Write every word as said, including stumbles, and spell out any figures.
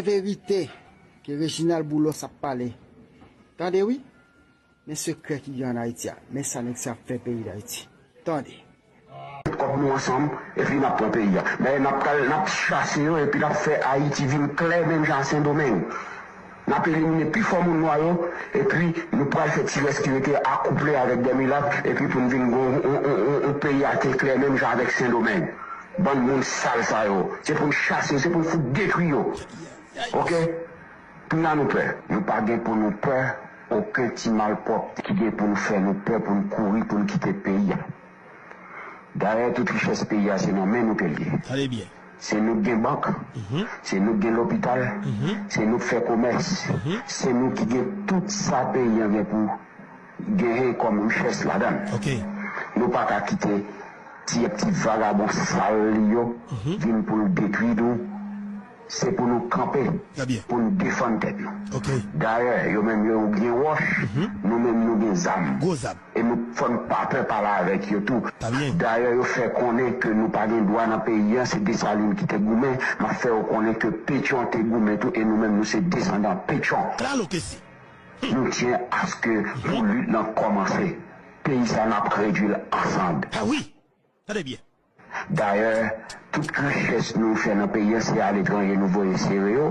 Verite ke Reginald Boulos ap pale. Tande wi. Men sekrè ki gen ann Ayiti a. Men sa nèg sa ap fè peyi Dayiti. Tande. Kòb nou ansanm, epi n ap pran peyi a. Dayè n ap pral, n ap chase yo, epi n ap fè Ayiti vin klè menm jan a Sendomeng. N ap elimine pi fò moun nwa yo, epi nou pral fè ti rès ki rete akouple avèk dè milat, epi pou n vin gen yon, yon, yon, yon, yon peyi a te klè menm jan avèk Sendomeng. Bann moun sal sa yo. Se pou n chase yo, se pou n fout detwi yo. Oke? Kounya nou pè. Nou pa gen pou nou pè okenn ti malpwòpte ki gen pou nou fè nou pè pou n kouri pou n kite peyi a. Dayè tout richès peyi a se nan men nou ke l ye. Tande byen. Se nou k gen bank, se nou k gen lopital, se nou k fè komès, se nou ki gen tout sa peyi an gen pou genyen kòm richès ladan l. Nou pa ka kite ti, ti vagabon sal li yo vin pou l detwi nou. Se pou nou kanpe, pou n defann tèt nou. Dayè, yo menm yo gen wòch, nou menm nou gen zam. E nou fò n pa pè pale avèk yo tou. Dayè, yo fè konnen ke nou pa gen dwa nan peyi an, se Desalin ki te goumen, m ap fè yo konnen ke Petyon te goumen tou, e nou menm nou se desandan Petyon. Nou tyen aske pou lit lan kòmanse. Peyi sa n ap redwi l an sann. Dayè, tout richès nou fè nan peyi an, se aletranje nou voye sere yo.